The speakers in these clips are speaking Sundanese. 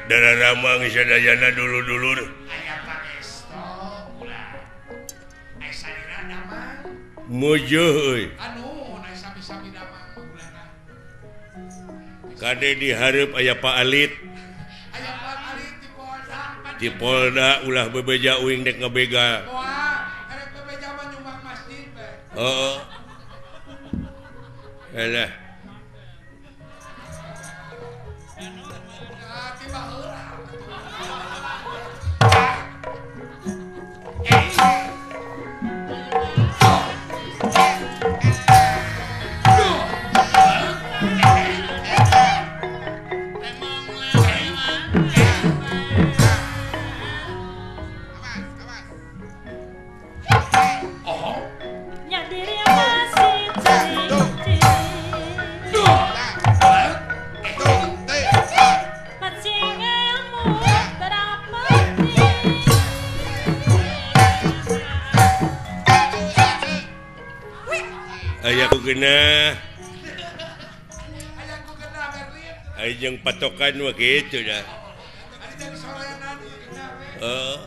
Darah ramang sadayana dulur-dulur. Aya pangesto ulah. Aya salira damang. Mujuh euy. Anu aya sami-sami damang ulahna. Kade dihareup aya Pak Alit. Aya Pak Alit di Polda. Di Polda ulah bebeja uing dek ngabegal. Moal, erek bebeja mah nyumbang masjid we. Heeh. Alah. Jeung patokan mah kitu dah. Heeh.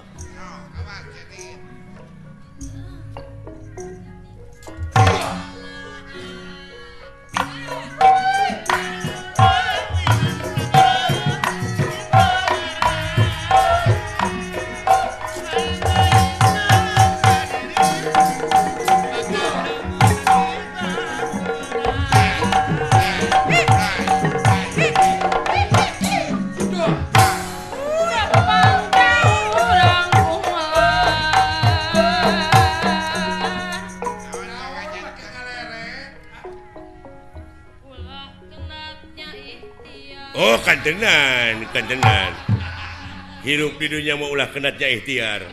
Oh kantenan, kantenan. Hirup di dunia mau ulah kenatnya ikhtiar.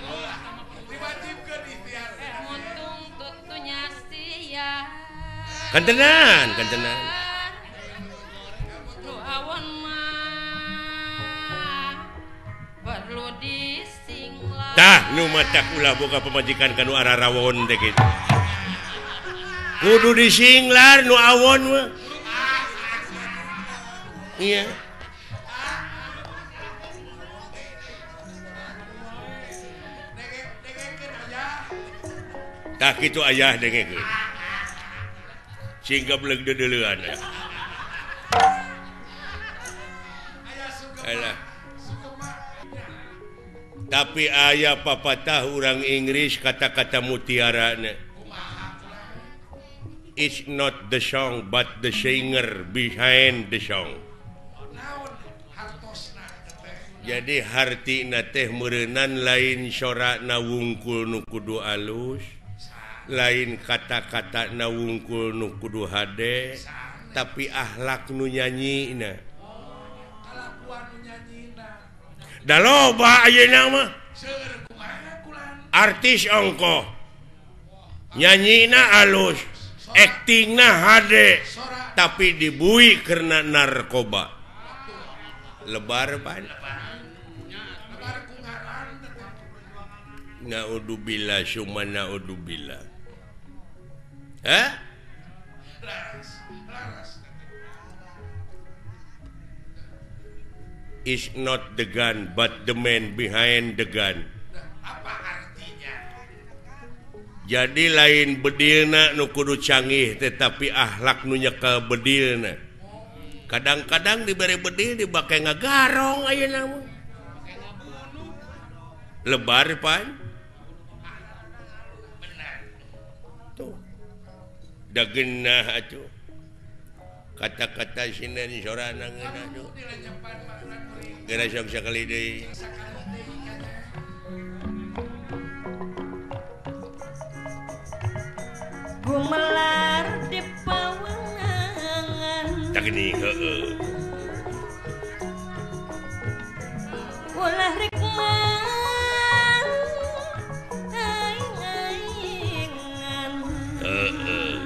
Kantenan, kantenan. Tah nu matak ulah boga pamajikan kanu ararawon teh kitu. Kudu disinglar nu awon mah. Iya. Tah kitu ayah dengekeun. Sing gableg deudeuleun. Alah. Tapi ayah papatah urang Inggris kata-kata mutiarana. It's not the song but the singer behind the song. Jadi hartina teh meureunnan lain sorana wungkul nu kudu alus, lain kata-kata na wungkul nu kudu hade, tapi akhlak nu nyanyina. Da loba ayeuna mah. Artis ongkoh nyanyina alus, aktingna hade, tapi dibui karena narkoba. Lebar pan. Naudzubillah summa naudzubillah. Hah? It's not the gun but the man behind the gun. Apa artinya? Jadi lain bedilna nu kudu canggih tetapi akhlak nu nyekel bedilna. Kadang-kadang dibere bedil dibake ngagarong ayeuna mah. Lebar pan. Tuh. Da geunah atuh. Kata-kata sinden sorana ngeunah tuh. Geura sok sakali deui. Gumelar di pawenangan. Tah geuning heueuh. Ulah rek mang aing-aingan. Heeh.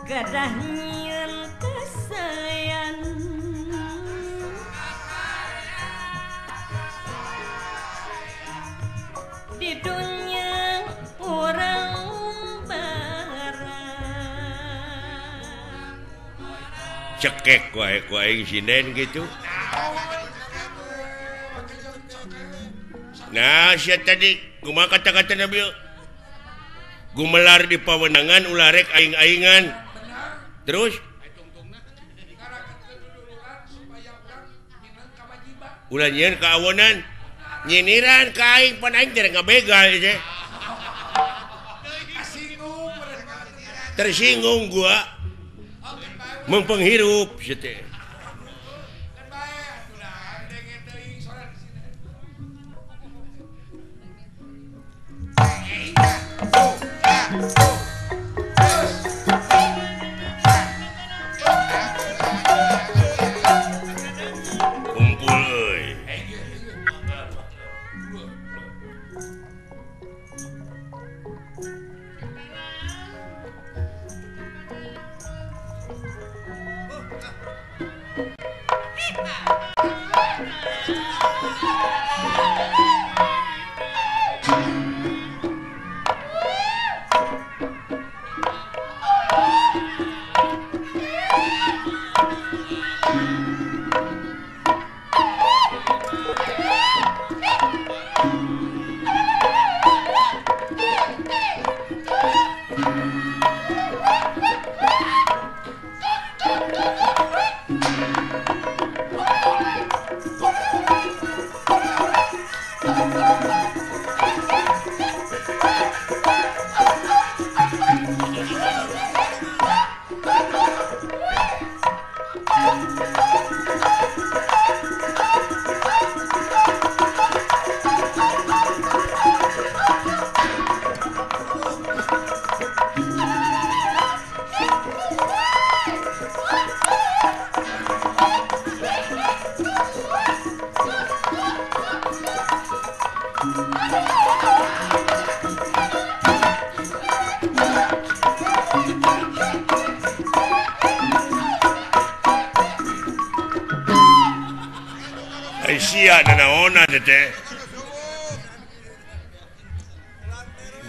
Gadah nyieun kasayan. Di dunia orang barang. Dicekek wae ku aing sinden gitu. Nah, sia tadi kumaha kata-kata Nabi? Gumelar di pawenangan ulah rek aing-aingan. Terus ulah nyieun kaawonan, nyiniran ka aing pan aing teh ngabegal teh. Tersinggung gua. Mempenghirup sia teh. Kumpul euy.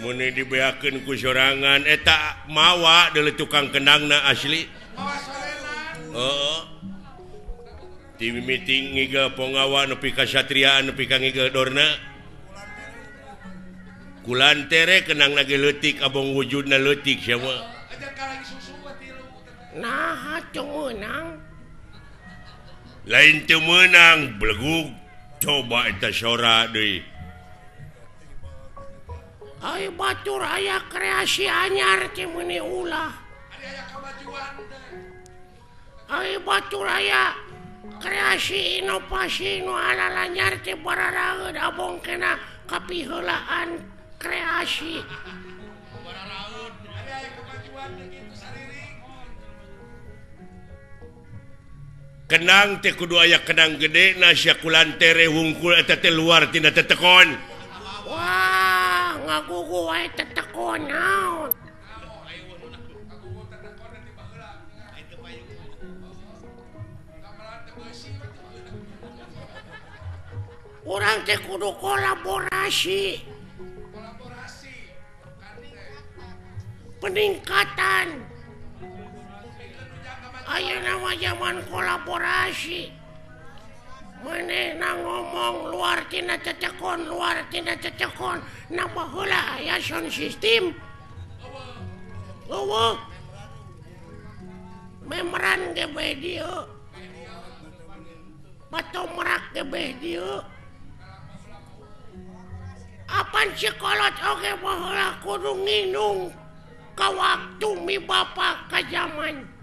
Muni dibeakeun ku sorangan eta mawa deuleu tukang kendangna asli. Heeh. Ti mimiti ngigel ponggawa nepi ka satriaan nepi ka ngigel dorna. Kulantere kendangna ge leutik abong wujudna leutik sia mah. Naha teu meunang? Lain teu meunang belegug coba eta sora deui. Ai batur aya kreasi anyar teh meuni ulah. Ai batur aya kreasi inovasi nu alalanyar teh bararaeud abong kena kapiheulaan kreasi. Kenang teh kudu aya kenang gede na sia kulantere wungkul eta teh luar tina tetekon. Wah, ngagugu wae tetekon naon. Urang teh kudu kolaborasi. Peningkatan. Ayeuna mah zaman kolaborasi. Manehna ngomong luar tina tetekon, luar tina tetekon, na baheula aya sound system. Eueuh. Memeran ge bae dieu. Patomrak ge bae dieu. Apan sikolot oge baheula kudu nginung ka waktu mi bapa ka zaman.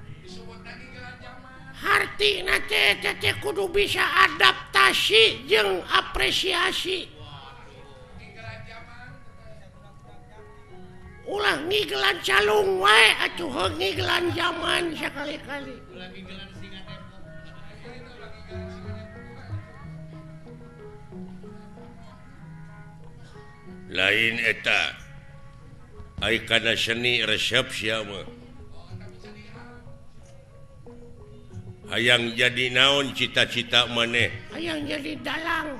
Hartina teh teh kudu bisa adaptasi jeung apresiasi. Ulah ngigelan calung wae atuh heuh ngigelan zaman sakali-kali. Lain eta ai kana seni resep sia mah. Hayang jadi naon cita-cita maneh? Hayang jadi dalang.